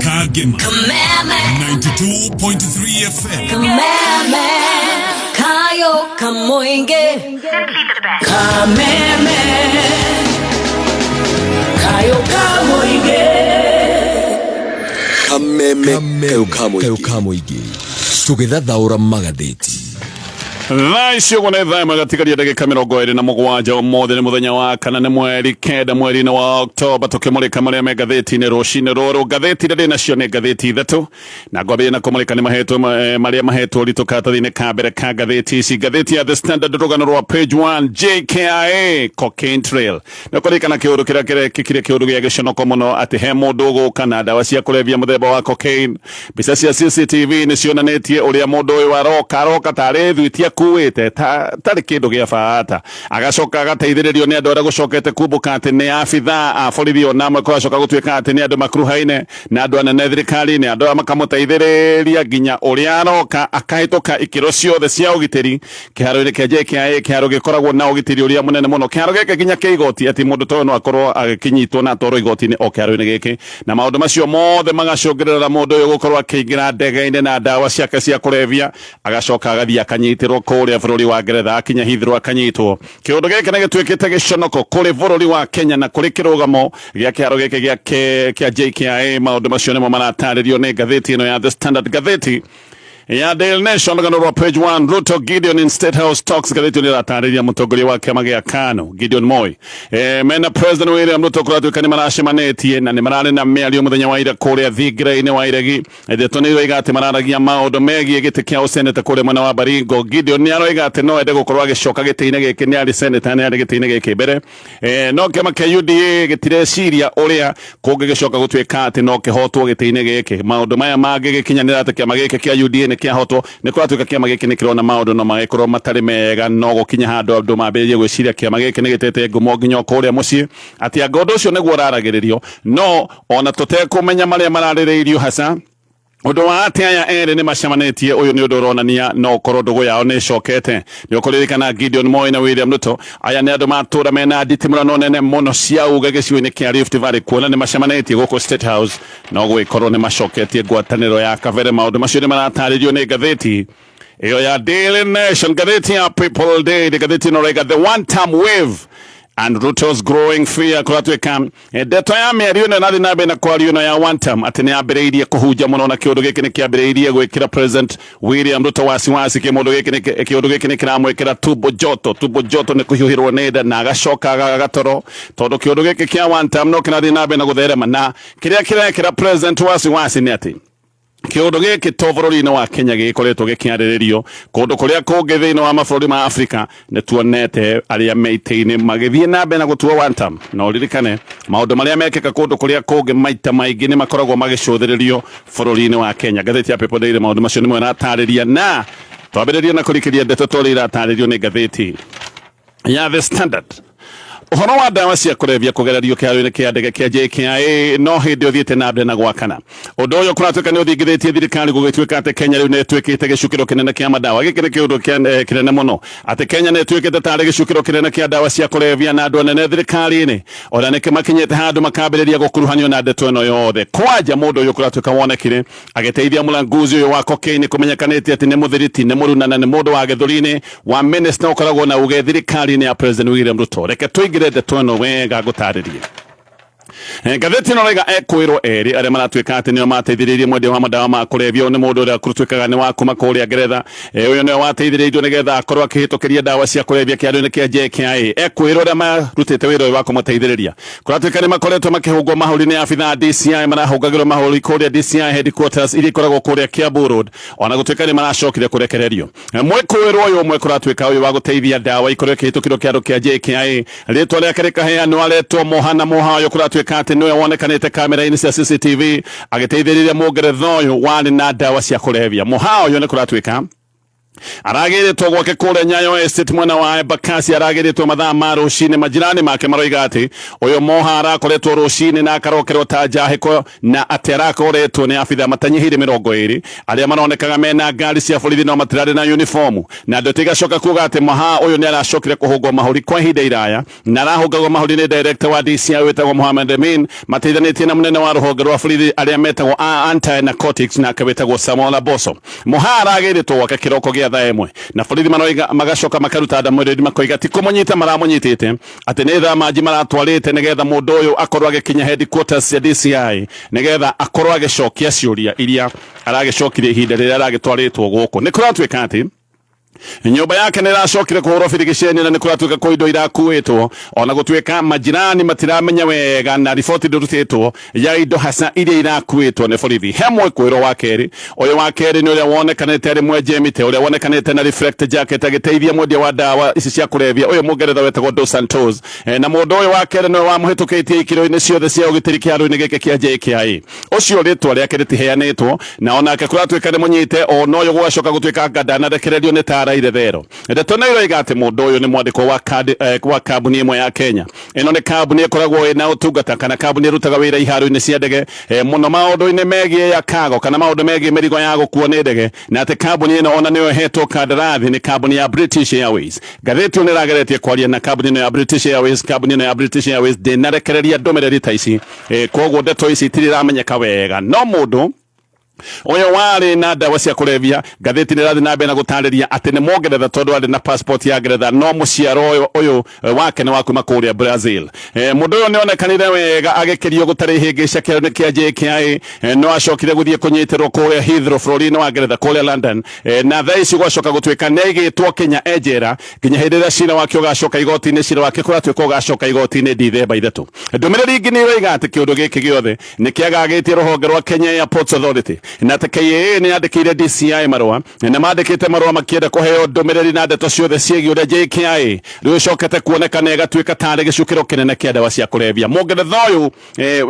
Kagema 92.3 FM. Kameme kayo kamoinge Kameme kayo kamoinge. Kameme kayo kamoingĩ tũgĩthathaũra magathĩti. Thaa icio ũguo nĩ thaa 1 gatigaria ndagĩka 27. Ũmũthĩ nĩ mũthenya wa kana, nĩ mweri 9 mweri-inĩ wa Oktoba, tũkĩmũrĩka marĩa me ngathĩti-inĩ rũcinĩ rũrũ. Ngathĩti iria ndĩ nacio nĩ ngathĩti ithatũ, na ngwambĩrĩria na kũmũrĩka nĩ mahetwo marĩa mahetwo ũritũ karatathi-inĩ ka mbere ka ngathĩti ici. Ngathĩti ya The Standard, rũgano rwa page 1, JKIA cocaine trail. Nĩ kũririkana kĩũndũ kĩrĩa kĩrekĩkire, kĩũndũ gĩa gĩconoko mũno, atĩ he mũndũ ũgũka na ndawa cia kũrebia mũthemba wa cocaine. Mbica cia CCTV nĩ cionanĩtie ũrĩa mũndũ ũyũ aroka, aroka tarĩ thwiti akuĩte, tarĩ kĩndũ gĩa bata, agacoka agateithĩrĩrio nĩ andũ arĩa gũcokete kumbũka atĩ nĩ abithaa a borithi, ona amwe kũracoka gũtuĩka atĩ nĩ andũ makuruhaine na andũ anene thirikari-inĩ. Andũ aya makamũteithĩrĩria nginya ũrĩa aroka akahĩtũka ikĩro ciothe cia ũgitĩri kĩharo-inĩ kĩa JKIA, kĩharo gĩkoragwo na ũgitĩri ũrĩa mũnene mũno. Kĩharo gĩkĩ nginya kĩa igoti, atĩ mũndũ ta ũyũ no akorwo agĩkĩnyitwo na atwarwo igoti-inĩ o kĩharo-inĩ gĩkĩ, na maũndũ macio mothe magacũngĩrĩra mũndũ ũyũ gũkorwo akĩingĩra ndege-inĩ na ndawa ciake cia kũrebia, agacoka agathiĩ akanyitĩrwo kũrĩa bũrũri wa Ngeretha. Akinya Heathrow akanyitwo. Kĩũndũ gĩkĩ nĩ gĩtuĩkĩte gĩconoko kũrĩ bũrũri wa Kenya na kũrĩ kĩrũgamo gĩa kĩharo gĩkĩ kĩa JKIA. Maũndũ macio nĩmo maratarĩrio nĩ ngathĩti ĩno ya The Standard. Ngathĩti ya Daily Nation, rũgano rwa page 1, Ruto Gideon in State House talks. Ngathĩti ĩno ĩratarĩria mũtongoria wa kĩama gĩa KANU Gideon Moi mena President William Ruto kũratuĩka nĩ maracemanĩtie na nĩ mararĩ na mĩario mũthenya wa ira kũrĩa thingira-inĩ wa Iregi. Ndeto nĩ iroiga atĩ mararagia maũndũ megiĩ gĩtĩ kĩa ũseneta kũrĩa mwena wa Baringo. Gideon nĩ aroiga atĩ no ende gũkorwo agĩcoka gĩtĩ-inĩ gĩkĩ, nĩ arĩ seneta, nĩ arĩ gĩtĩ-inĩ gĩkĩ mbere, no kĩama kĩa UDA gĩtireciria ũrĩa kũngĩgĩcoka gũtuĩka atĩ no kĩhotwo gĩtĩ-inĩ gĩkĩ. Maũndũ maya mangĩgĩkinyanĩra atĩ kĩama gĩkĩ kĩa UDA nĩ kĩahotwo, nĩ kũratuĩka kĩama gĩkĩ nĩ kĩrona maũndũ no magĩkorwo matarĩ mega, no gũkinya handũ andũ mambĩrĩrie gwĩciria kĩama gĩkĩ nĩ gĩtete ngumo nginya o kũrĩa mũciĩ, atĩ anga ũndũ ũcio nĩguo ũraragĩrĩrio. No ona tũtekũmenya marĩa mararĩrĩirio haca, ũndũ wa atĩ aya erĩ nĩ macemanĩtie, ũyũ nĩ ũndũ ũronania no ũkorwo ndũgũ yao nĩ ĩcokete. Nĩ ũkũririkana Gideon Moi na William Ruto, aya nĩ andũ matũra mena nditimũrano nene mũno cia uge gĩcigo-inĩ kĩa Rift Valley. Kuona nĩ macemanĩtie gũkũ State House, no gũgĩkorwo nĩ macoketie ngwatanĩro ya kabere. Maũndũ macio nĩ maratarĩrio nĩ ngathĩti ĩyo ya Daily Nation. Ngathĩti ya People Daily, ngathĩti ĩno raiga, "The one term wave and Ruto's growing fear." Kũratuĩka ndeto ya mĩario ĩno ĩrathiĩ na mbere na kwario ĩno ya one term atĩ nĩ yambĩrĩirie kũhunja mũno, na kĩũndũ gĩkĩ nĩ kĩambĩrĩirie gwĩkĩra President William Ruto wasiwasi. Kĩũndũ gĩkĩ nĩ kĩramwĩkĩra tumbo joto. Tumbo joto nĩ kũhiũhĩrwo nĩ nda na agacoka agagatoro, tondũ kĩũndũ gĩkĩ kĩa one term no kĩrathiĩ na mbere na gũtherema, na kĩrĩa kĩrekĩra President wasiwasi nĩ atĩ kĩũndũ gĩkĩ to bũrũri-inĩ wa Kenya gĩkoretwo gĩkĩarĩrĩrio. Kũndũ kũrĩa kũngĩ thĩinĩ wa mabũrũri ma Afrika nĩ tuonete arĩa me itĩ-inĩ magĩthiĩ na mbere na gũtuo one term. Na ũririkane maũndũ marĩa mekĩka kũndũ kũrĩa kũngĩ maita maingĩ nĩ makoragwo magĩcũthĩrĩrio bũrũri-inĩ wa Kenya. Ngathĩti ya People Daily maũndũ macio nĩmo ĩratarĩria, na twambĩrĩrie na kũrikĩria ndeto tũrĩa iratarĩrio nĩ ngathĩti ya The Standard. Ũhoro wa ndawa cia kũrebia kũgererio kĩharo-inĩ kĩa ndege kĩa JKIA no hĩndĩ ũthiĩte na mbere na gwakana. Ũndũ ũyũ kũratuĩka nĩ ũthingithĩtie thirikari, gũgĩtuĩka atĩ Kenya rĩu nĩ ĩtuĩkĩte gĩcukĩro kĩnene kĩa mandawa. Gĩkĩ nĩ kĩũndũ kĩnene mũno, atĩ Kenya nĩ ĩtuĩkĩte tarĩ gĩcukĩro kĩnene kĩa ndawa cia kũrebia, na andũ anene thirikari-inĩ ona nĩ makinyĩte handũ makambĩrĩria gũkuruhanio na ndeto ĩno yothe. Kwanja mũndũ ũyũ kũratuĩka wonekire agĩteithia mũlanguzi ũyũ wa cocaine kũmenyekanĩte atĩ nĩ mũthiriti, nĩ mũruna na nĩ mũndũ wa gĩthũri-inĩ wa minister ũkoragwo na uge thirikari-inĩ ya President William Ruto. Reke tũingĩre ndeto ĩno wega ngũtarĩrie. Ngathĩti ĩno raiga ekwĩrwo erĩ arĩa maratuĩka atĩ nĩo mateithĩrĩirie mwendia wa madawa ma kũrebia. Ũyũ nĩ mũndũ ũrĩa kũratuĩkaga nĩ wa kuma kũrĩa Ngeretha. Ũyũ nĩwe wateithĩrĩirio nĩgetha akorwo akĩhĩtũkĩria ndawa cia kũrebia kĩharo-inĩ kĩa JKIA. Ekwĩrwo arĩa marutĩte wĩra ũyũ wa kũmũteithĩrĩria kũratuĩka nĩ makoretwo makĩhũngwo mahũri nĩ abithaa DCI. Marahũngagĩrwo mahũri kũrĩa DCI headquarters iria ikoragwo kũrĩa Kiambu Road, ona gũtuĩka nĩ maracokire kũrekererio. Mwĩkũĩrwo ũyũ ũmwe kũratuĩka ũyũ wa gũteithia ndawa ikorwo ĩkĩhĩtũkĩrwo kĩaro kĩa JKIA, rĩtwa rĩake rĩkaheanwo aretwo Mohana. Moha ũyũ kũratuĩka atĩ nĩwe wonekanĩte kamera-inĩ cia CCTV agĩteithĩrĩria mũngeretha ũyũ warĩ na ndawa cia kũrebia. Moha ũyũ nĩ kũratuĩka Aragĩrĩtwo gwake kũrĩa Nyayo Estate mwena wa Embakasi, aragĩrĩtwo mathaa ma rũcinĩ. Majirani make maroiga atĩ ũyũ Moha arakoretwo rũcinĩ na akarokerwo ta njahĩko, na atĩ arakoretwo nĩ abitha matanyihĩire 20 arĩa maronekaga mena ngari cia borithi no matirarĩ na uniformu. Na ndeto igacoka kuga atĩ Moha ũyũ nĩ aracokire kũhũngwo mahũri kwa ihinda iraya, na arahũngagwo mahũri nĩ director wa DCI wĩtagwo Mohamed Amin, mateithanĩtie na mũnene wa rũhonge rwa borithi arĩa metagwo anti narcotics, nake wĩtagwo Samuel Laboso. Moha aragĩrĩtwo gwake kĩroko gĩa thaa 1, na borithi maroiga magacoka makaruta ndamũrĩri, makoiga ti kũmũnyita maramũnyitĩte, atĩ nĩ thaa manji maratwarĩte nĩgetha mũndũ ũyũ akorwo agĩkinya headquarters cia DCI nĩgetha akorwo agĩcokia ciũria iria aragĩcokirie ihinda rĩrĩa aragĩtwarĩtwo gũkũ. Nĩ kũratuĩka atĩ nyũmba yake nĩ ĩracokire kũhũrwo birigiceni, na nĩ kũratuĩka kwĩ indo irakuĩtwo, ona gũtuĩka majirani matiramenya wega na riboti ndĩrutĩtwo ya indo hasa iria irakuĩtwo nĩ borithi. He mwĩkũĩrwo wa kerĩ. Ũyũ wa kerĩ nĩ ũrĩa wonekanĩte arĩ mwenje mĩtĩ, ũrĩa wonekanĩte na reflect jacket agĩteithia mwendia wa ndawa ici cia kũrebia ũyũ mũngeretha wetagwo Dos Santos. Na mũndũ ũyũ wa kerĩ nĩwe wamũhĩtũkĩtie ikĩro-inĩ ciothe cia ũgitĩri kĩharo-inĩ gĩkĩ kĩa JKIA. Ũcio rĩtwa rĩake rĩtiheanĩtwo, na onake kũratuĩka nĩ mũnyite, ona ũyũ gũgacoka gũtuĩka anga ndanarekererio nĩ tara ithero. Ndeto nĩ iroiga atĩ mũndũ ũyũ nĩ mwandĩkwo wa kandi, wa kambuni ĩmwe ya Kenya. Ĩno nĩ kambuni ĩkoragwo ĩna ũtungata kana kambuni ĩrutaga wĩra iharo-inĩ cia ndege, mũno maũndũ-inĩ megiĩ ya cargo kana maũndũ megiĩ mĩrigo ya gũkuo nĩ ndege, na atĩ kambuni ĩno ona nĩyo ĩhetwo kandarathi nĩ kambuni ya British Airways. Ngathĩti ĩyo nĩ ĩrageretie kwaria na kambuni ĩno ya British Airways. Kambuni ĩno ya British Airways ndĩnarekereria ndũmĩrĩri ta ici, koguo ndeto ici itirĩ iramenyeka wega. No mũndũ ũyũ warĩ na ndawa cia kũrebia, ngathĩti nĩ ĩrathiĩ na mbere na gũtarĩria atĩ nĩ mũngeretha tondũ arĩ na passport ya Ngeretha, no mũciaro ũyũ wake nĩ wa kuma kũrĩa Brazil. Mũndũ ũyũ nĩ onekanire wega agĩkĩrio gũtarĩ ihĩngĩca kĩharo-inĩ kĩa JKIA, no acokire gũthiĩ kũnyitĩrwo kũrĩa Heathrow bũrũri-inĩ wa Ngeretha kũrĩa London, na thaa ici gwacoka gũtuĩka nĩ aigĩtwo Kenya e njera nginya hĩndĩ ĩrĩa cira wake ũgacoka igoti-inĩ. Cira wake kũratuĩka ũgacoka igoti-inĩ Dithemba 3. Ndũmĩrĩri ingĩ nĩ iroiga atĩ kĩũndũ gĩkĩ gĩothe nĩ kĩagagĩtie rũhonge rwa Kenya Airports Authority, na atĩ KAA nĩ yandĩkĩire DCI marũa, na mandĩkĩte marũa makĩenda kũheo ndũmĩrĩri na ndeto ciothe ciĩgiĩ ũrĩa JKIA rĩu ĩcokete kuonekana ĩgatuĩka tarĩ gĩcukĩro kĩnene kĩa ndawa cia kũrebia. Mũngeretha ũyũ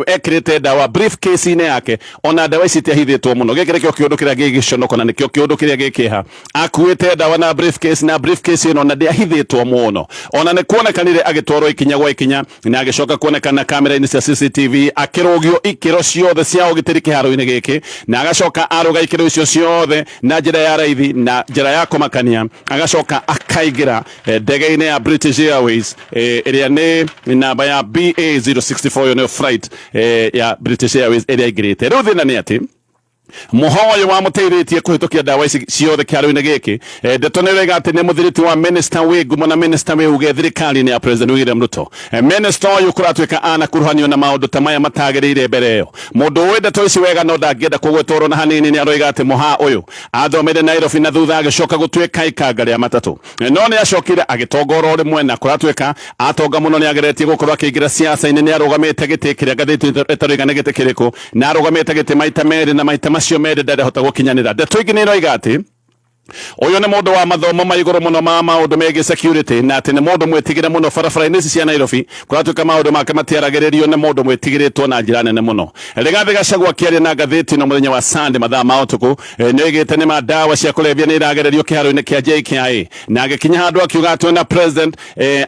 ekĩrĩte ndawa briefcase-inĩ yake, ona ndawa ici itiahithĩtwo mũno. Gĩkĩ nĩkĩo kĩũndũ kĩrĩa gĩgĩconoko na nĩkĩo kĩũndũ kĩrĩa gĩkĩeha. Akuĩte ndawa na briefcase, na briefcase ĩno na ndĩahithĩtwo mũno. Ona nĩ kuonekanire agĩtwarwo ikinya gwa ikinya, na agĩcoka kuonekana kamera-inĩ cia CCTV akĩrũgio ikĩro ciothe cia ũgitĩri kĩharo-inĩ gĩkĩ, na agacoka arũga ikĩro icio ciothe na njĩra ya raithi na njĩra ya kũmakania, agacoka akaingĩra ndege-inĩ ya British Airways, ĩrĩa nĩ namba ya BA064. Ĩyo nĩyo flight ya British Airways ĩrĩa aingĩrĩte. Rĩu thĩna nĩ atĩ mũho ũyũ wamũteithĩtie kũhĩtũkia ndawa ici ciothe kĩharo-inĩ gĩkĩ, ndeto nĩ ĩroiga atĩ nĩ mũthiriti wa minister wĩ ngumo na minister wĩ uge thirikari-inĩ ya President William Ruto. Minister ũyũ kũratuĩka anakuruhanio na maũndũ ta maya matagĩrĩire mbere ĩyo. Mũndũ ũĩ ndeto ici wega no ndangĩenda kũgwetwo na hanini nĩ aroiga atĩ mũha ũyũ athomeire Nairobi, na thutha agĩcoka gũtuĩka ikanga rĩa matatũ, no nĩ acokire agĩtonga oro rĩmwe, na kũratuĩka atonga mũno nĩ ageretie gũkorwo akĩingĩra siasa-inĩ. Nĩ arũgamĩte gĩtĩ kĩrĩa ngathĩti ĩtaroiga nĩ gĩtĩ kĩrĩkũ, na arũgamĩte gĩtĩ maita merĩ, na maita macio merĩ ndarahota gũkinyanĩra. Ndeto ingĩ nĩ iroiga atĩ ũyũ nĩ mũndũ wa mathomo ma igũrũ mũno ma maũndũ megiĩ security, na atĩ nĩ mũndũ mwĩtigĩre mũno barabara-inĩ ici cia Nairobi. Kũratuĩka maũndũ make matiaragĩrĩrio, nĩ mũndũ mwĩtigĩrĩtwo na njĩra nene mũno. Rigathĩ Gachagua akĩaria na ngathĩti ĩno mũthenya wa Sunday mathaa ma ũtukũ, nĩ oigĩte nĩ ma ndawa cia kũrebia nĩ iragererio kĩharo-inĩ kĩa JKIA, na agĩkinya handũ akiuga atĩ ona president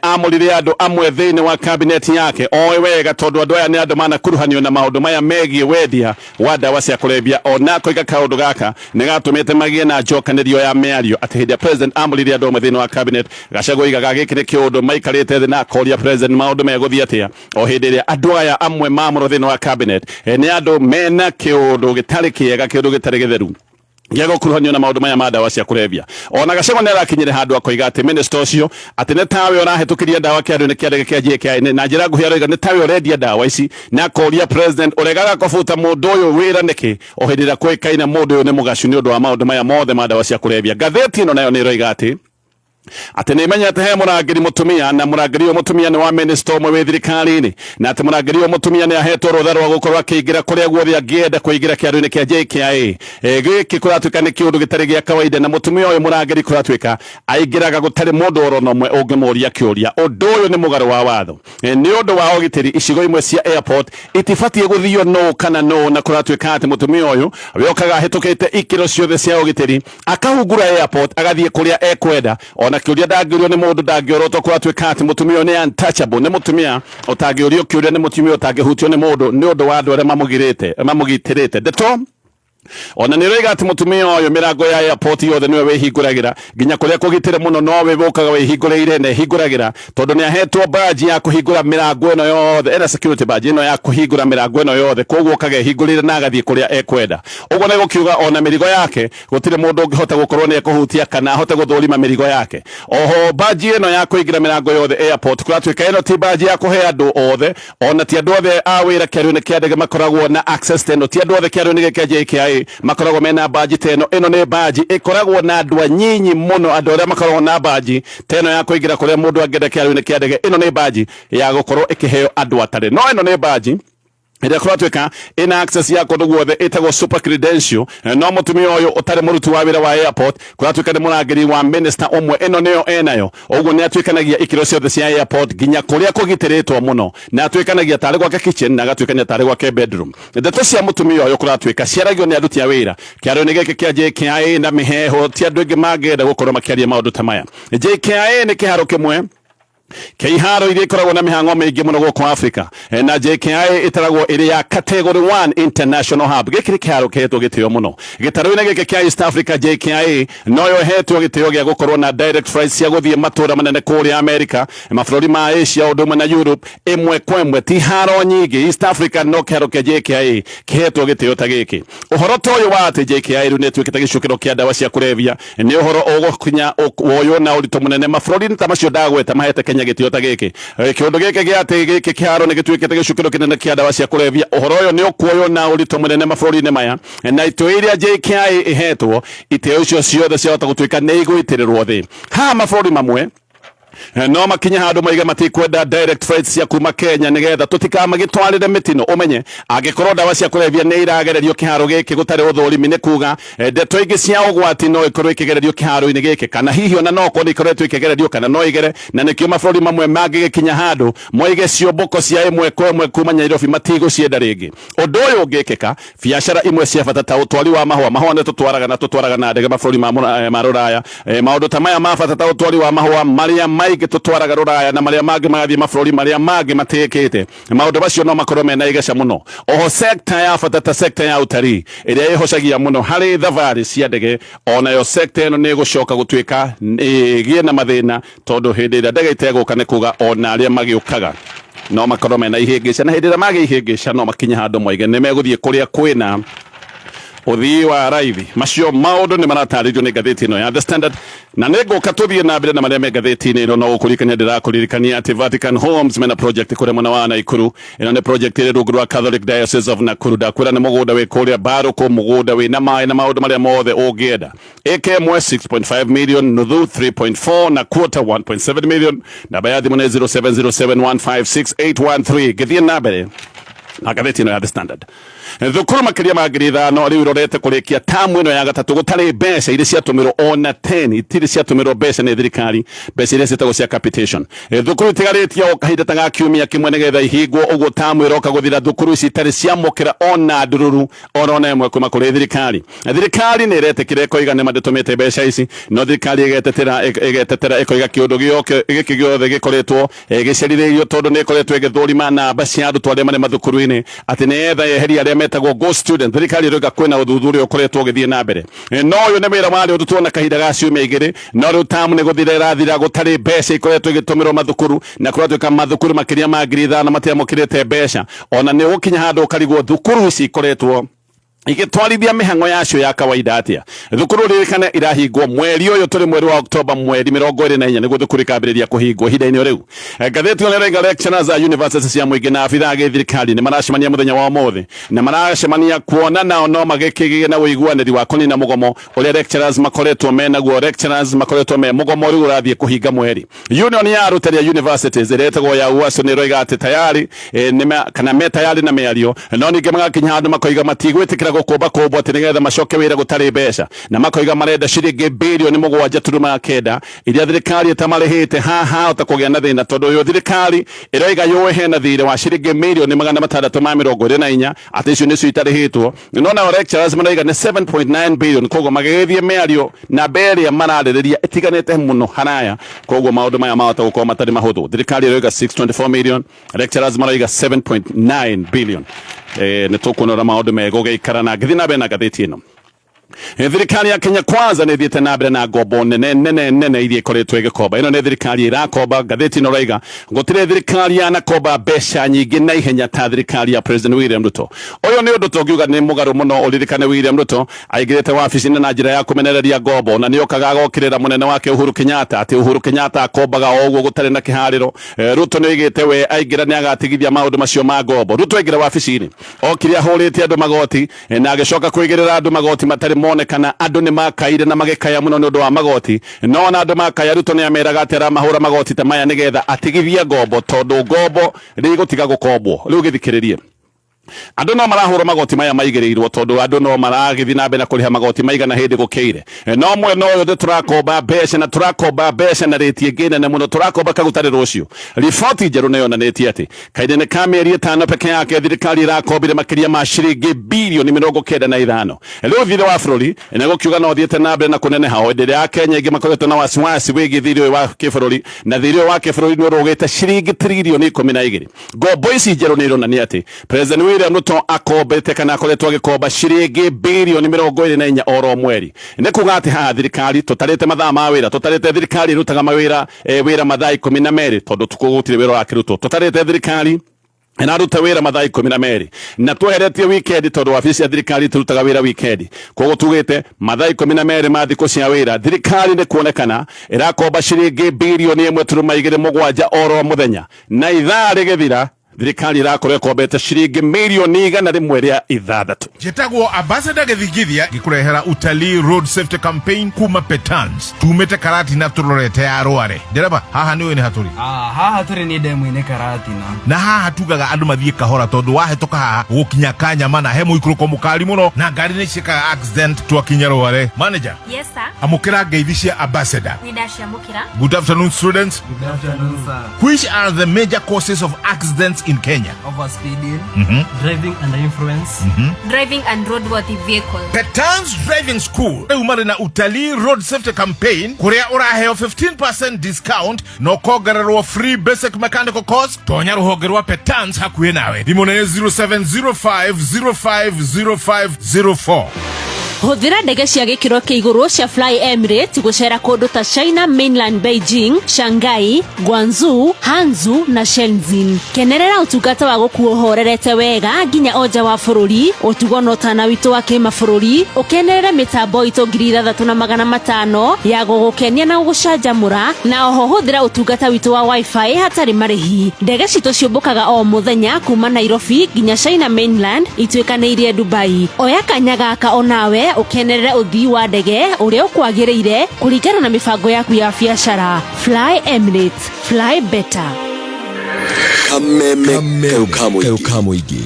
amũrire andũ amwe thĩinĩ wa cabinet yake oĩ wega, tondũ andũ aya nĩ andũ manakuruhanio na maũndũ maya megiĩ wendia wa ndawa cia kũrebia. Ona akoiga kaũndũ gaka nĩ gatũmĩte magĩe na njokanĩrio ya mĩario, atĩ hĩndĩ ya president amũrire andũ amwe thĩinĩ wa cabinet, Gachagua oigaga gĩkĩ nĩ kĩũndũ maikarĩte thĩ na akoria president maũndũ megũthiĩ atĩa, o hĩndĩ ĩrĩa andũ aya amwe mamũrwo thĩinĩ wa cabinet nĩ andũ mena kĩũndũ gĩtarĩ kĩega, kĩũndũ gĩtarĩ gĩtheru gĩa gũkuruhanio na maũndũ maya ma ndawa cia kũrebia. Ona Gachagua nĩ arakinyire handũ akoiga atĩ minister ũcio atĩ nĩ tawe ũrahĩtũkĩria ndawa kĩharo-inĩ kĩa ndege kĩa JKIA. Na njĩra nguhĩ aroiga nĩ tawe ũrendia ndawa ici, na akoria president, ũregaga kũbuta mũndũ ũyũ wĩra nĩkĩ, o hĩndĩ ĩrĩa kũĩkaine mũndũ ũyũ nĩ mũgacu nĩ ũndũ wa maũndũ maya mothe ma ndawa cia kũrebia? Ngathĩti ĩno nayo nĩ ĩroiga atĩ Atĩ nĩ menyete he mũrangĩri mũtumia, na mũrangĩri ũyũ mũtumia nĩ wa minista ũmwe wĩ thirikari-inĩ, na atĩ mũrangĩri ũyũ mũtumia nĩ ahetwo rũtha rwa gũkorwo akĩingĩra kũrĩa guothe angĩenda kũingĩra kĩharo-inĩ kĩa JKIA. Gĩkĩ kũratuĩka nĩ kĩũndũ gĩtarĩ gĩa kawaida, na mũtumia ũyũ mũrangĩri kũratuĩka aingĩraga gũtarĩ mũndũ oro na ũmwe ũngĩmũria kĩũria. Ũndũ ũyũ nĩ mũgarũ wa watho. Nĩ ũndũ wa ũgitĩri, icigo imwe cia airport itibatiĩ gũthio nũ kana nũ, na kũratuĩka atĩ mũtumia ũyũ we okaga ahĩtũkĩte ikĩro ciothe cia ũgitĩri, akahungura airport agathiĩ kũrĩa ekwenda, ona kĩũria ndangĩũrio nĩ mũndũ, ndangĩorotwo. Kũratuĩka atĩ mũtumia ũyũ nĩ untouchable, nĩ mũtumia ũtangĩũrio kĩũria, nĩ mũtumia ũtangĩhutio nĩ mũndũ nĩ ũndũ wa andũ arĩa mamũgirĩte mamũgitĩrĩte. Ndeto ona nĩ ũroiga atĩ mũtumia ũyũ mĩrango ya airport yothe nĩwe wĩhingũragĩra, nginya kũrĩa kũgitĩre mũno nowe ũkaga wĩhingũrĩire, na ĩhingũragĩra tondũ nĩ ahetwo badge ya kũhingũra mĩrango ĩno yothe. Ena security badge ĩno ya kũhingũra mĩrango ĩno yothe, koguo okaga ĩhingũrĩire na agathiĩ kũrĩa ekwenda. Ũguo nĩ gũkiuga ona mĩrigo yake gũtirĩ mũndũ ũngĩhota gũkorwo nĩ ekũhutia kana ahote gũthũrima mĩrigo yake. Oho badge ĩno ya kũingĩra mĩrango yothe airport, kũratuĩka ĩno ti badge ya kũhe andũ othe, ona ti andũ othe a wĩra kĩario-inĩ kĩa ndege makoragwo na access ta ĩno, ti andũ othe kĩario-inĩ gĩkĩ kĩa JKIA makoragwo mena badge ta ĩno. Ĩno nĩ badge ĩkoragwo na andũ anyinyi mũno, andũ arĩa makoragwo na badge ta ĩno ya kũingĩra kũrĩa mũndũ angĩenda kĩario-inĩ kĩa ndege. Ĩno nĩ badge ya gũkorwo ĩkĩheo andũ atarĩ no. Ĩno nĩ badge ĩrĩa kũratuĩka ĩna access ya kũndũ guothe, ĩtagwo super credential. No mũtumia ũyũ ũtarĩ mũruti wa wĩra wa airport, kũratuĩka nĩ mũrangĩri wa minister ũmwe, ĩno nĩyo enayo. Ũguo nĩ atuĩkanagia ikĩro ciothe cia airport, nginya kũrĩa kũgitĩrĩtwo mũno, na atuĩkanagia tarĩ gwake kitchen, na agatuĩkania tarĩ gwake bedroom. Ndeto cia mũtumia ũyũ kũratuĩka ciaragio nĩ aruti a wĩra kĩaro-inĩ gĩkĩ kĩa JKIA na mĩheho, ti andũ aingĩ mangĩenda gũkorwo makĩaria maũndũ ta maya. JKIA nĩ kĩharo kĩmwe kĩa iharo iria ikoragwo na mĩhang'o mĩingĩ mũno gũkũ Africa. Na JKIA ĩtaragwo ĩrĩ ya category 1 international hub. Gĩkĩ nĩ kĩharo kĩhetwo gĩtĩo mũno gĩtarũ-inĩ gĩkĩ kĩa East Africa. JKIA noyo ĩhetwo gĩtĩo gĩa gũkorwo na direct flights cia gũthiĩ matũra manene kũrĩa America, mabũrũri ma Asia, ũndũ ũmwe na Europe, ĩmwe kwa ĩmwe. Ti haro nyingĩ East Africa no kĩharo kĩa JKIA kĩhetwo gĩtĩo ta gĩkĩ. Ũhoro ta ũyũ wa atĩ JKIA rĩu nĩ ĩtuĩkĩte gĩcukĩro kĩa ndawa cia kũrebia nĩ ũhoro ũgũkinya woywo na ũritũ mũnene mabũrũri-inĩ ta macio ndagweta mahete Kenya gĩtĩo ta gĩkĩ. Kĩũndũ gĩkĩ gĩa atĩ gĩkĩ kĩharo nĩ gĩtuĩkĩte gĩcukĩro kĩnene kĩa ndawa cia kũrebia, ũhoro ũyũ nĩ ũkuoywo na ũritũ mũnene mabũrũri-inĩ maya, na itĩo iria JKIA ĩhetwo, itĩo icio ciothe ciahota gũtuĩka nĩ igũitĩrĩrwo thĩ. Haha mabũrũri mamwe no makinye handũ maige matikwenda direct flights cia kuma Kenya, nigetha tũtikamagĩtwarĩre mĩtino. Ũmenye angĩkorwo ndawa cia kũrebia nĩ iragererio kĩharo gĩkĩ gũtarĩ ũthũrimi, nĩ kuga ndeto ingĩ cia ũgwati no ikorwo ikĩgererio kĩharo-inĩ gĩkĩ, kana hihi ona no korwo ikoretwo ikĩgererio kana no igere, na nĩkĩo mabũrũri mamwe mangĩgĩkinya handũ moige ciũmbũko cia ĩmwe kwa ĩmwe kuma Nairobi matigũcienda rĩngĩ. Ũndũ ũyũ ũngĩkĩka, biacara imwe cia bata ta ũtwari wa mahũa, mahũa nĩ tũtwaraga na tũtwaraga na ndege mabũrũri ma rũraya, maũndũ ta maya ma bata ta ũtwari wa mahũa marĩa maingĩ tũtwaraga rũraya na marĩa mangĩ magathiĩ mabũrũri marĩa mangĩ matĩkĩte, maũndũ macio no makorwo mena igeca mũno. Oho sekta ya bata ta sekta ya ũtarii ĩrĩa ĩhocagia mũno harĩ thabarĩ cia ndege, onayo sekta ĩno nĩ ĩgũcoka gũtuĩka ĩgĩe na mathĩna, tondũ hĩndĩ ĩrĩa ndege itegũka nĩ kuga ona arĩa magĩũkaga no makorwo mena ihĩngĩca, na hĩndĩ ĩrĩa magĩa ihĩngĩca no makinye handũ moige nĩ megũthiĩ kũrĩa kwĩna ũthii wa raithi. Macio maũndũ nĩ maratarĩrio nĩ ngathĩti ĩno ya The Standard, na nĩ ngũka tũthiĩ na mbere na marĩa me ngathĩti-inĩ ĩno. No gũkũririkania ndĩrakũririkania atĩ Vatican Homes mena project kũrĩa mwena wa Nakuru. Ĩno nĩ project ĩrĩ rungu rwa Catholic Diocese of Nakuru. Ndakwĩra nĩ mũgũnda wĩ kũrĩa Mbarũkũ, mũgũnda wĩna maĩ na maũndũ marĩa mothe ũngĩenda. Ĩka ĩmwe 6.5 million, nuthu 3.4 na quarter 1.7 million. Namba ya thimũ nĩ 0707156813. Ngĩthiĩ na mbere na ngathĩti ĩno ya The Standard, thukuru makĩria ma 5,000 rĩu irorete kũrĩkia tamu ĩno ya gatatũ gũtarĩ mbeca iria ciatũmĩrwo, ona 10 itirĩ ciatũmĩrwo mbeca nĩ thirikari, mbeca iria ciĩtagwo cia capitation. Thukuru itigarĩtie o kahinda ta ga kiumia kĩmwe nĩgetha ihingwo. Ũguo tamu ĩroka gũthira thukuru ici itarĩ ciamũkĩra ona ndururu ona ĩmwe kuma kũrĩ thirikari. Thirikari nĩ ĩretĩkĩra, ĩkoiga nĩ mandĩtũmĩte mbeca ici, no thirikari ĩgetetera ĩgetetera, ĩkoiga kĩũndũ gĩoke gĩkĩ gĩothe gĩkoretwo gĩcerithĩirio tondũ nĩ ĩkoretwo ĩgĩthũrima namba cia arutwo arĩa marĩ mathukuru-inĩ, atĩ nĩgetha yeherie arĩa metagwo ghost student. Thirikari ĩroiga kwĩna ũthuthuria ũkoretwo ũgĩthiĩ na mbere. No ũyũ nĩ wĩra warĩ ũrutwo na kahinda ga ciumia 2, no rĩu tamu nĩ gũthira ĩrathira gũtarĩ mbeca ikoretwo igĩtũmĩrwo mathukuru, na kũratuĩka mathukuru makĩria ma 5,000 matiamũkĩrĩte mbeca. Ona nĩ ũgũkinya handũ ũkarigwo thukuru ici ikoretwo Igĩtwarithia mĩhang'o yacio ya kawaida atĩa? Thukuru ririkane irahingwo mweri ũyũ tũrĩ, mweri wa Oktoba mweri 24, nĩguo thukuru ikambĩrĩria kũhingwo ihinda-inĩ rĩu. Ngathĩti ĩno ĩraiga lecturers a university cia mũingĩ na abithaa a gĩthirikari nĩ maracemania mũthenya wa ũmũthĩ, na maracemania kuona nao no magĩkĩgĩe na ũiguanĩri wa kũnina mũgomo ũrĩa lecturers makoretwo menaguo. Lecturers makoretwo me mũgomo rĩu ũrathiĩ kũhinga mweri. Union ya arutani a universities ĩrĩa ĩtagwo ya UASU nĩ ĩroiga atĩ tayari kana me tayari na mĩario, no ningĩ magakinya handũ makoiga matigwĩtĩkĩra gũkũmba kũmbwo atĩ nĩgetha macoke wĩra gũtarĩ mbeca, na makoiga marenda ciringi 7.9 birioni iria thirikari ĩtamarĩhĩte. Haha hota kũgĩa na thĩna tondũ ũyũ thirikari ĩroiga yũĩ hena thirĩ wa ciringi 624,000,000 atĩ icio nĩcio itarĩhĩtwo, no nao lecturers maraiga nĩ 7.9 billion. Koguo magĩgĩthiĩ mĩario namba ĩrĩa mararĩrĩria ĩtiganĩte mũno haraya, koguo maũndũ maya mahota gũkorwo matarĩ mahũthũ. Thirikari ĩroiga 624 million, lecturers maraiga 7.9 billion. Nĩ tũkuona ũrĩa maũndũ megũgĩikara. Na ngĩthiĩ na mbere na ngathĩti ĩno, thirikari ya Kenya Kwanza nĩ ĩthiĩte na mbere na ngombo nene nene nene iria ikoretwo ĩgĩkomba. Ĩno nĩ thirikari ĩrakomba. Ngathĩti ĩno ĩraiga gũtirĩ thirikari yanakomba mbeca nyingĩ na ihenya ta thirikari ya President William Ruto. Ũyũ nĩ ũndũ tũngiuga nĩ mũgarũ mũno. Ũririkane William Ruto aingĩrĩte wabici-inĩ na njĩra ya kũmenereria ngombo, na nĩ okaga agokĩrĩra mũnene wake Uhuru Kenyatta atĩ Uhuru Kenyatta akombaga o ũguo gũtarĩ na kĩharĩro. Ruto nĩ oigĩte we aingĩra nĩ agatigithia maũndũ macio ma ngombo. Ruto aingĩra wabici-inĩ okire ahũrĩte andũ magoti na agĩcoka kũigĩrĩra andũ magoti matarĩ monekana. Andũ nĩ makaire na magĩkaya mũno nĩ ũndũ wa magoti, no ona andũ makaya, Ruto nĩ ameraga atĩ aramahũra magoti ta maya nĩgetha atigithie ngombo, tondũ ngombo rĩgũtiga gũkombwo. Rĩu gĩthikĩrĩrie, andũ no marahũrwo magoti maya maigĩrĩirwo tondũ andũ no maragĩthiĩ na mbere na kũrĩha magoti maigana hĩndĩ gũkĩire. No mwena ũyũ thĩ tũrakomba mbeca, na tũrakomba mbeca na rĩti ĩngĩ nene mũno, tũrakomba kagũtarĩ rũciũ. Riboti njerũ nĩ yonanĩtie atĩ kahinda-inĩ ka mĩeri 5 peke yake thirikari ĩrakombire makĩria ma ciringi 95 birioni. Rĩu thirĩ wa bũrũri nĩ gũkiuga no ũthiĩte na mbere na kũneneha o hĩndĩ ĩrĩa Akenya aingĩ makoretwo na wasiwasi wĩgiĩ thirĩ ũyũ wa kĩbũrũri, na thirĩ ũyũ wa kĩbũrũri nĩ ũrũgĩte ciringi 12 tiririoni. Ngombo ici njerũ nĩ ironania atĩ President William Ruto akombete kana akoretwo agĩkomba ciringi 24 birioni oro mweri. Nĩ kuga atĩ haha thirikari tũtarĩte mathaa ma wĩra, tũtarĩte thirikari ĩrutaga mawĩra wĩra mathaa 12, tondũ tukũ gũtirĩ wĩra ũrakĩrutwo. Tũtarĩte thirikari ĩraruta wĩra mathaa 12 na tweheretie weekend, tondũ wabici cia thirikari tũrutaga wĩra weekend. Koguo tugĩte mathaa 12 ma thikũ cia wĩra, thirikari nĩ kuonekana ĩrakomba ciringi 1.27 birioni oro mũthenya, na ithaa rĩgĩthira thirikari ĩrakorwo ĩkombete ciringi 106 mirioni. Njĩtagwo Ambassador Gĩthingithia, ngĩkũrehera utalii road safety campaign kuma Petans. Tumĩte Karatina tũrorete ya Rware. Ndereba, haha nĩ ũĩ nĩ hatũrĩ? Ah, haha tũrĩ nĩ ndemu-inĩ Karatina. Na haha tugaga andũ mathiĩ kahora, tondũ wahĩtũka haha gũkinya Kanyamana he mũikũrũko mũkari mũno na ngari nĩ ciĩkaga accident twakinya Rware. Manager. Yes, sir. Amũkĩra ngeithi cia Ambassador. Nĩ ndaciamũkĩra. Good afternoon, students. Good afternoon, sir. Which are the major causes of accidents in Kenya? Overspeeding, driving under influence, Driving unroadworthy vehicle. Petans Driving School rĩu marĩ na utalii road safety campaign kũrĩa ũraheo 15% discount na ũkongererwo free basic mechanical course. Tonya rũhonge rwa Petans hakuhĩ nawe. Thimũ nĩ 0705050504. Hũthĩra ndege cia gĩkĩro kĩa igũrũ cia Fly Emirates gũcera kũndũ ta China Mainland, Beijing, Shanghai, Guangzhou, Hangzhou na Shenzhen. Kenerera ũtungata wa gũkuo ũhorerete wega nginya o nja wa bũrũri, ũtugo na ũtana witũ wa kĩmabũrũri. Ũkenerere mĩtambo itũ 6500 ya gũgũkenia na gũgũcanjamũra, na oho hũthĩra ũtungata witũ wa wifi hatarĩ marĩhi. Ndege citũ ciũmbũkaga o mũthenya kuma Nairobi nginya China Mainland ituĩkanĩirie Dubai. Oya kanya gaka onawe ũkenerere ũthii wa ndege ũrĩa ũkwagĩrĩire kũringana na mĩbango yaku ya biacara. Fly Emirates, fly better. Kameme kayo ka mũingĩ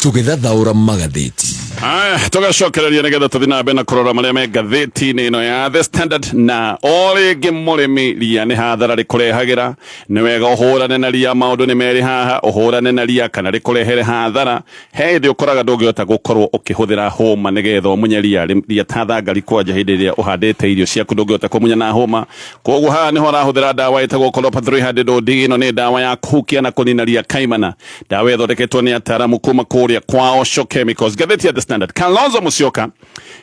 tũgĩthathaũra magathĩti. Aya, tũgacokereria nĩgetha tũthiĩ na mbere na kũrora marĩa me ngathĩti-inĩ ĩno ya The Standard. Na o rĩngĩ mũrĩmi, ria nĩ hathara rĩkũrehagĩra. Nĩ wega ũhũrane na ria. Maũndũ nĩ merĩ haha, ũhũrane na ria kana rĩkũrehere hathara. He hĩndĩ ũkoraga ndũngĩhota gũkorwo ũkĩhũthĩra hũma nĩgetha ũmunye ria. Ria ta thangari kwanja hĩndĩ ĩrĩa ũhandĩte irio ciaku ndũngĩhota kũmunya na hũma. Koguo haha nĩho ũrahũthĩra ndawa ĩtagwo Colopa 300 OD. Ĩno nĩ ndawa ya kũhukia na kũnina ria kaimana, ndawa ĩthondeketwo nĩ ataramu kuma kũrĩa kwa Osho Chemicals. Ngathĩti ya The Standard. Standard. Kalonzo Musyoka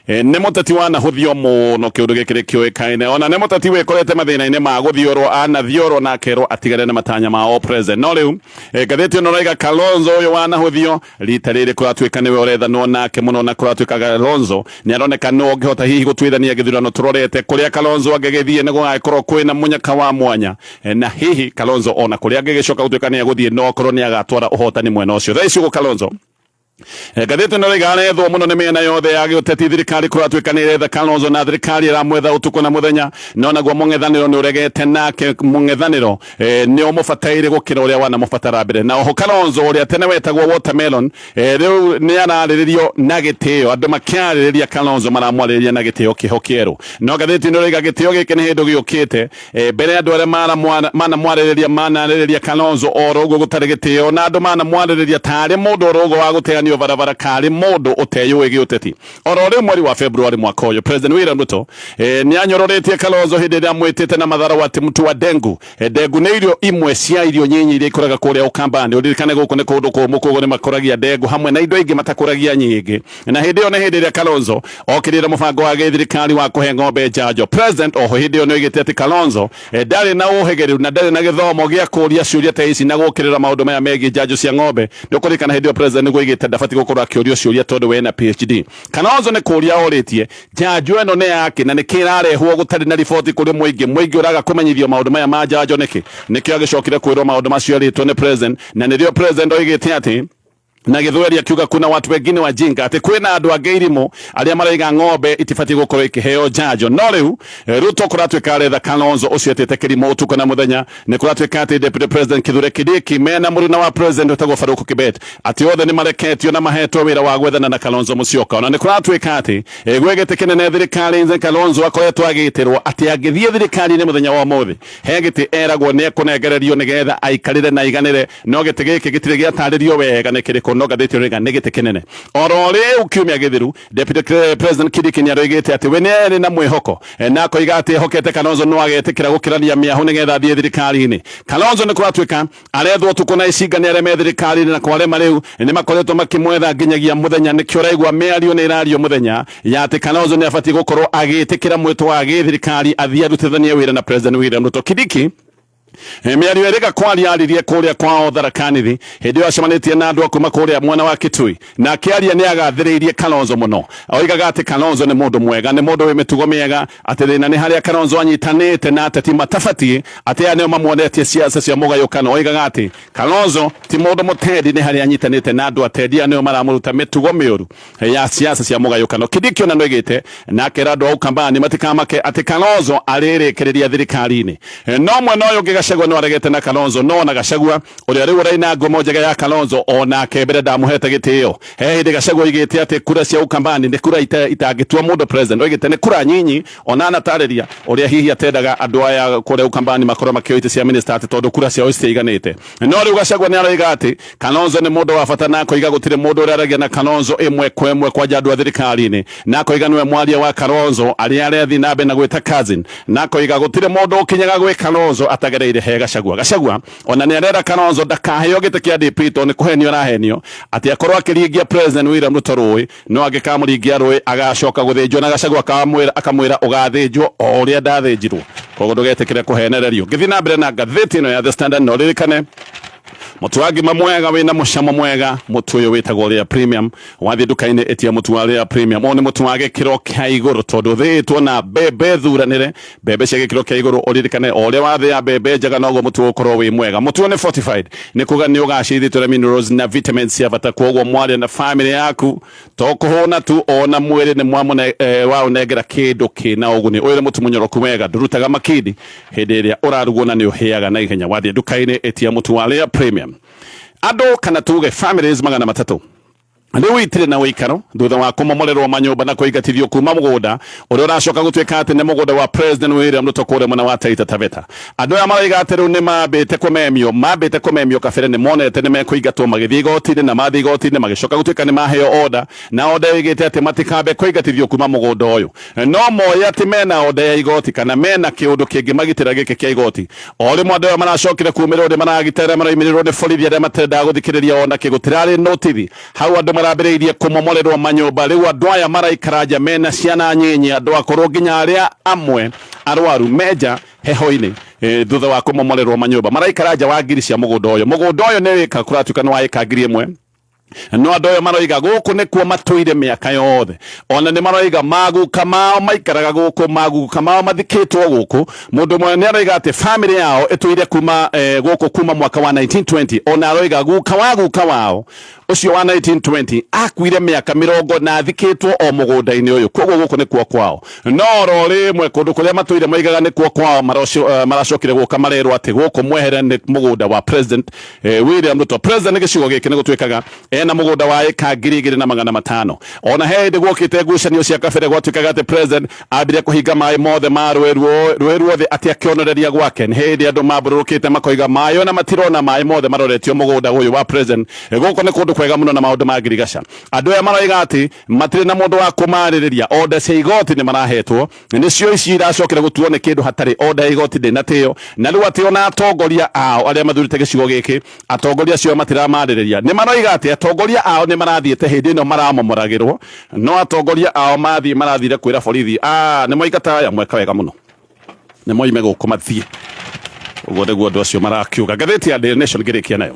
nĩ mũteti wanahũthio mũno, kĩũndũ gĩkĩ nĩ kĩũĩkaine, ona nĩ mũteti wĩkorete mathĩna-inĩ ma gũthiũrwo, anathiũrwo na akerwo atigane na matanya ma o president. No rĩu ngathĩti ĩno raiga Kalonzo ũyũ wanahũthio rita rĩrĩ kũratuĩka nĩwe ũrethanwo nake mũno, na kũratuĩka Kalonzo nĩ aroneka nĩ ũngĩhota hihi gũtuithania gĩthurano tũrorete kũrĩa Kalonzo angĩgĩthiĩ nĩ gũgagĩkorwo kwĩna mũnyaka wa mwanya. Na hihi Kalonzo ona kũrĩa angĩgĩcoka gũtuĩka nĩ egũthiĩ no akorwo nĩ agatwara ũhotani mwena ũcio. Thaa ici ũguo Kalonzo, ngathĩti ĩno raiga arethwo mũno nĩ mĩena yothe ya gĩũteti. Thirikari kũratuĩka nĩ ĩretha Kalonzo na thirikari ĩramwetha ũtukũ na mũthenya, no naguo mũng'ethanĩro nĩ ũregete nake. Mũng'ethanĩro nĩ ũmũbataire gũkĩra ũrĩa wanamũbatara mbere. Na oho Kalonzo ũrĩa tene wetagwo watermelon, rĩu nĩ ararĩrĩrio na gĩtĩo. Andũ makĩarĩrĩria Kalonzo maramwarĩrĩria na gĩtĩo kĩho kĩerũ, no ngathĩti ĩno raiga gĩtĩo gĩkĩ nĩ hĩndĩ gĩũkĩte. Mbere andũ arĩa manamwarĩrĩria manarĩrĩria Kalonzo oro ũguo gũtarĩ gĩtĩo, na andũ manamwarĩrĩria tarĩ mũndũ oro ũguo wa gũteanio barabara, karĩ mũndũ ũteyũĩ gĩũteti. Oro rĩu mweri wa February mwaka ũyũ, President William Ruto nĩ anyororetie Kalonzo hĩndĩ ĩrĩa amwĩtĩte na matharau atĩ mtu wa dengu. Ndengu nĩ irio imwe cia irio nyinyi iria ikũraga kũrĩa Ukambani. Ũririkane gũkũ nĩ kũndũ kũmũ, koguo nĩ makũragia ndengu hamwe na indo ingĩ matakũragia nyingĩ. Na hĩndĩ ĩyo nĩ hĩndĩ ĩrĩa Kalonzo okĩrĩire mũbango wa gĩthirikari wa kũhe ng'ombe njanjo. President oho hĩndĩ ĩyo nĩ oigĩte atĩ Kalonzo ndarĩ na ũhĩgĩrĩru na ndarĩ na gĩthomo gĩa kũũria ciũria ta ici na gũkĩrĩra maũndũ maya megiĩ njanjo cia ng'ombe. Nĩ ũkũririkana hĩndĩ ĩyo president nĩguo oigĩte ndabatiĩ gũkorwo akĩũrio ciũria tondũ we na PhD. Kalonzo nĩ kũũria orĩtie njanjo ĩno nĩ yake na nĩkĩ ĩrarehwo gũtarĩ na riboti kũrĩ mũingĩ. Mũingĩ ũraga kũmenyithio maũndũ maya ma njanjo nĩkĩ? Nĩkĩo agĩcokire kwĩrwo maũndũ macio erĩtwo nĩ president, na nĩrĩo president oigĩte atĩ na gĩthweri akiuga kuna watu wengine wajinga, atĩ kwĩna andũ angĩ irimũ arĩa maraiga ng'ombe itibatiĩ gũkorwo ikĩheo njanjo. No rĩu Ruto kũratuĩka aretha Kalonzo ũcio etĩte kĩrimũ ũtukũ na mũthenya. Nĩ kũratuĩka atĩ Deputy President Kithure Kindiki mena mũruna wa president wĩtagwo Farouk Kibet atĩ othe nĩ mareketio na mahetwo wĩra wa gwethana na Kalonzo Musyoka. Ona nĩ kũratuĩka atĩ gwĩ gĩtĩ kĩnene thirikari-inĩ Kalonzo akoretwo agĩtĩrwo atĩ angĩthiĩ thirikari-inĩ mũthenya wa ũmũthĩ he gĩtĩ eragwo nĩ ekũnengererio nĩgetha aikarĩre na aiganĩre, no gĩtĩ gĩkĩ gĩtirĩ gĩatarĩrio wega nĩ kĩrĩkũ, no ngathĩti ĩrauga nĩ gĩtĩ kĩnene. Oro rĩu kiumia gĩthiru Deputy President Kindiki nĩ aroigĩte atĩ we nĩ arĩ na mwĩhoko, na akoiga atĩ ehokete Kalonzo no agetĩkĩra gũkĩrania mĩahũ nĩgetha athiĩ thirikari-inĩ. Kalonzo nĩ kũratuĩka arethwo ũtukũ na icinga nĩ arĩa me thirikari-inĩ, na kwarema rĩu nĩ makoretwo makĩmwetha nginyagia mũthenya. Nĩkĩo ũraigua mĩario nĩ ĩrario mũthenya ya atĩ Kalonzo nĩ abatiĩ gũkorwo agĩtĩkĩra mwĩto wa gĩthirikari athiĩ arutithanie wĩra na President William Ruto. Kindiki mĩario ĩrĩga kwaria aririe kũrĩa kwao Tharaka Nithi hĩndĩ ĩyo acemanĩtie na andũ a kuma kũrĩa mwena wa Kitui, na akĩaria nĩ agathĩrĩirie Kalonzo mũno. Oigaga atĩ Kalonzo nĩ mũndũ mwega, nĩ mũndũ wĩ mĩtugo mĩega, atĩ thĩna nĩ harĩa Kalonzo anyitanĩte na ateti matabatiĩ, atĩ aya nĩo mamuonetie ciaca cia mũgayũkano. Oigaga atĩ Kalonzo ti mũndũ mũtendi, nĩ harĩa anyitanĩte na andũ atendi, aya nĩo maramũruta mĩtugo mĩũru ya siasa cia mũgayũkano. Kindiki ona nĩoigĩte na akera andũ a Ukambani matikamake atĩ Kalonzo arĩrĩkĩrĩria thirikari-inĩ. No mwena ũyũ ũngĩ Gachagua no aregete na Kalonzo, no ona Gachagua ũrĩa rĩu ũraina ngumo njega ya Kalonzo onake mbere ndamũhete gĩtĩo. He hĩndĩ Gachagua oigĩte atĩ kura cia Ukambani nĩ kura itangĩtua mũndũ president, oigĩte nĩ kura nyinyi, ona anatarĩria ũrĩa hihi atendaga andũ aya kũrĩa Ukambani makorwo makĩoya itĩ cia minister atĩ tondũ kura ciao citiaiganĩte. No rĩu Gachagua nĩ aroiga atĩ Kalonzo nĩ mũndũ wa bata, na akoiga gũtirĩ mũndũ ũrĩa aragia na Kalonzo ĩmwe kwa ĩmwe kwanja andũ a thirikari-inĩ, na akoiga nĩwe mwaria wa Kalonzo arĩa arethiĩ na mbere na gwĩta cousin, na akoiga gũtirĩ mũndũ ũkinyaga gwĩ Kalonzo atagereire he Gachagua. Gachagua ona nĩ arera Kalonzo ndakaheo gĩtĩ kĩa DP tondũ nĩ kũhenio arahenio atĩ akorwo akĩringia President William Ruto rũĩ, no angĩkamũringia rũĩ agacoka gũthĩnjwo, na Gachagua akamwĩra ũgathĩnjwo o ũrĩa ndathĩnjirwo, koguo ndũgetĩkĩre kũhenererio. Ngĩthiĩ na mbere na ngathĩti ĩno ya The Standard, no ririkane mũtu wa ngima mwega wĩna mũcamo mwega, mũtu ũyũ wĩtagwo Rĩa Premium. Wathiĩ nduka-inĩ ĩtia mũtu wa Rĩa Premium. Ũyũ nĩ mũtu wa gĩkĩro kĩa igũrũ tondũ ũthĩĩtwo na mbembe thuranĩre, mbembe cia gĩkĩro kĩa igũrũ. Ũririkane o ũrĩa wathĩa mbembe njega noguo mũtu ũgũkorwo wĩ mwega. Mũtu ũyũ nĩ fortified, nĩ kuga nĩ ũgacĩrithĩtio na minerals na vitamins cia bata, koguo mwaria na family yaku to kũhũna tu, ona mwĩrĩ nĩ mwamũne waũnengera kĩndũ kĩna ũguni. Ũyũ nĩ mũtu mũnyoroku wega, ndũrutaga makindi hĩndĩ ĩrĩa ũrarugwo na nĩ ũhĩaga na ihenya. Wathiĩ nduka-inĩ ĩtia mũtu wa Rĩa Premium. Andũ kana tuge families 300 rĩu itirĩ na ũikaro thutha wa kũmomorerwo manyũmba na kũingatithio kuma mũgũnda ũrĩa ũracoka gũtuĩka atĩ nĩ mũgũnda wa President William Ruto kũrĩa mwena wa Taita Taveta. Andũ aya maraiga atĩ rĩu nĩ mambĩte kũmemio kabere, nĩ monete nĩ mekũingatwo magĩthiĩ igoti-inĩ, na mathiĩ igoti-inĩ magĩcoka gũtuĩka nĩ maheo order, na order ĩgĩte atĩ matikambe kũingatithio kuma mũgũnda ũyũ. No moĩ atĩ mena order ya igoti kana mena kĩũndũ kĩngĩmagitĩra gĩkĩ kĩa igoti. O rĩmwe andũ aya maracokire kumĩrwo nĩ maragitera maraimĩrĩrwo nĩ borithi arĩa matendaga gũthikĩrĩria ona kĩ, gũtirarĩ notithi hau andũ. marambĩrĩirie kũmomorerwo manyũmba. Rĩu andũ aya maraikara nja mena ciana nyinyi, andũ akũrũ, nginya arĩa amwe arwaru menja heho-inĩ, thutha wa kũmomorerwo manyũmba maraikara nja wa ngiri cia mũgũnda ũyũ. Mũgũnda ũyũ nĩ wĩka kũratuĩka nĩ wa ĩka 1000, no andũ aya maroiga gũkũ nĩkuo matũire mĩaka yothe. Ona nĩ maroiga maguka mao maikaraga gũkũ, maguka mao mathikĩtwo gũkũ. Mũndũ ũmwe nĩ aroiga atĩ family yao ĩtũire kuma gũkũ kuma mwaka wa 1920. Ona aroiga guka wa guka wao ũcio wa 1920 akuire mĩaka mĩrongo na athikĩtwo o mũgũnda-inĩ ũyũ, koguo gũkũ nĩkuo kwao. No oro rĩmwe kũndũ kũrĩa matũire moigaga nĩkuo kwao maracokire gũka marerwo atĩ gũkũ mwehere, nĩ mũgũnda wa President William Ruto. President gĩcigo gĩkĩ nĩ gũtuĩkaga ena mũgũnda wa ĩka 2500. Ona he hĩndĩ gwokĩte ngucanio cia kabere, gwatuĩkaga atĩ president ambire kũhinga maĩ mothe ma rũĩ ruothe atĩ akĩonoreria gwake. Nĩ hĩndĩ andũ mambũrũrũkĩte makoiga maĩ ona matirona, maĩ mothe maroretio mũgũnda ũyũ wa president. Gũkũ nĩ kũndũ kwega mũno na maũndũ ma ngirigaca. Andũ aya maroiga atĩ matirĩ na mũndũ wa kũmarĩrĩria. Order cia igoti nĩ marahetwo, nĩcio ici iracokera gũtuo nĩ kĩndũ hatarĩ. Order ya igoti ndĩnatĩo, na rĩu atĩ ona atongoria ao arĩa mathurĩte gĩcigo gĩkĩ, atongoria acio matiramarĩrĩria. Nĩ maroiga atĩ atongoria ao nĩ marathiĩte hĩndĩ ĩno maramomoragĩrwo, no atongoria ao mathiĩ marathire kwĩra borithi, nĩ moingata aya mweka wega mũno, nĩ moime gũkũ mathiĩ. Ũguo nĩguo andũ acio marakiuga. Ngathĩti ya Daily Nation ngĩrĩkia nayo,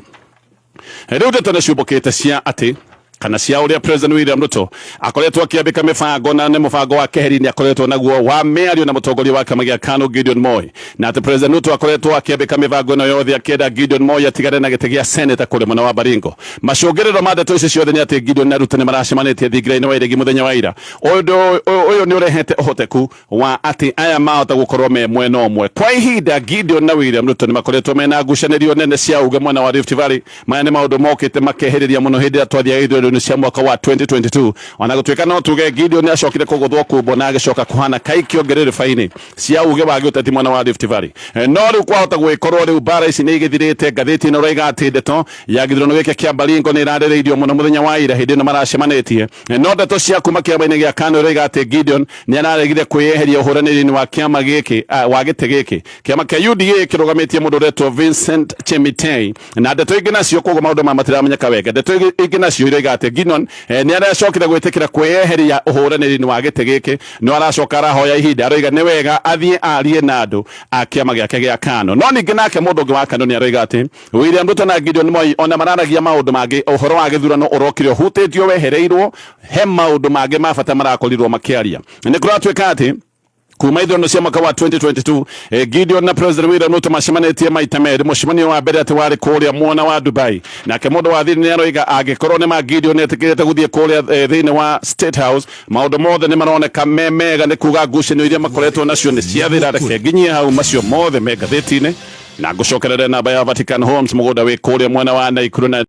rĩu ndeto nĩ ciũmbũkĩte cia atĩ kana cia ũrĩa President William Ruto akoretwo akĩambĩka mĩbango, na nĩ mũbango wa keheri nĩ akoretwo naguo wa mĩario na mũtongoria wa kĩama gĩa KANU Gideon Moi, na atĩ President Ruto akoretwo akĩambĩka mĩbango ĩno yothe akĩenda Gideon Moi atigane na gĩtĩ gĩa senator kũrĩa mwena wa Baringo. Macũngĩrĩro ma ndeto ici ciothe nĩ atĩ Gideon na Ruto nĩ maracemanĩtie thingira-inĩ wa iregi mũthenya wa ira. Ũndũ ũyũ nĩ ũrehete ũhoteku wa atĩ aya mahota gũkorwo me mwena ũmwe kwa ihinda. Gideon na William Ruto nĩ makoretwo mena ngucanĩrio nene cia uge mwena wa Rift Valley. Maya nĩ maũndũ mokĩte makehereria mũno hĩndĩ ĩrĩa twathiaga ithurano-inĩ cia mwaka wa 2022, ona gũtuĩka no tuge Gideon nĩ acokire kũgũthwo kumbo na agĩcoka kũhana kaikio ngerereba-inĩ cia uge wa gĩũteti mwena wa Rift Valley. No rĩu kwahota gwĩkorwo rĩu mbara ici nĩ igĩthirĩte. Ngathĩti ĩno ĩroiga atĩ ndeto ya gĩthurano gĩkĩ kĩa Baringo nĩ ĩrarĩrĩirio mũno mũthenya wa ira hĩndĩ ĩno maracemanĩtie. No ndeto cia kuma kĩama-inĩ gĩa KANU ĩroiga atĩ Gideon nĩ araregire kwĩyeheria ũhũranĩri-inĩ wa kĩama gĩkĩ, wa gĩtĩ gĩkĩ. Kĩama kĩa UDA kĩrũgamĩtie mũndũ ũretwo Vincent Chemitei, na ndeto ingĩ nacio, koguo maũndũ maya matiramenyeka wega. Ndeto ingĩ nacio iroiga atĩ Gideon nĩ aracokire gwĩtĩkĩra kwĩyeheria ũhũranĩri-inĩ wa gĩtĩ gĩkĩ, no aracoka arahoya ihinda. Aroiga nĩ wega athiĩ arie na andũ a kĩama gĩake gĩa KANU. No ningĩ nake mũndũ ũngĩ wa KANU nĩ aroiga atĩ William Ruto na Gideon Moi ona mararagia maũndũ mangĩ. Ũhoro wa gĩthurano ũrokire ũhutĩtio wehereirwo, he maũndũ mangĩ ma bata marakorirwo makĩaria. Nĩ kũratuĩka atĩ kuma ithurano cia mwaka wa 2022, Gideon na President William Ruto macemanĩtie maita merĩ. Mũcemanio wa mbere atĩ warĩ kũrĩa mwena wa Dubai. Nake mũndũ wa thiri nĩ aroiga angĩkorwo nĩ ma Gideon etĩkĩrĩte gũthiĩ kũrĩa thĩinĩ wa State House, maũndũ mothe nĩ maroneka me mega, nĩ kuga ngucanio iria makoretwo nacio nĩ ciathira. Reke nginyie hau, macio mothe me ngathĩti-inĩ, na ngũcokerere namba ya Vatican Homes, mũgũnda wĩ kũrĩa mwena wa Naikuru na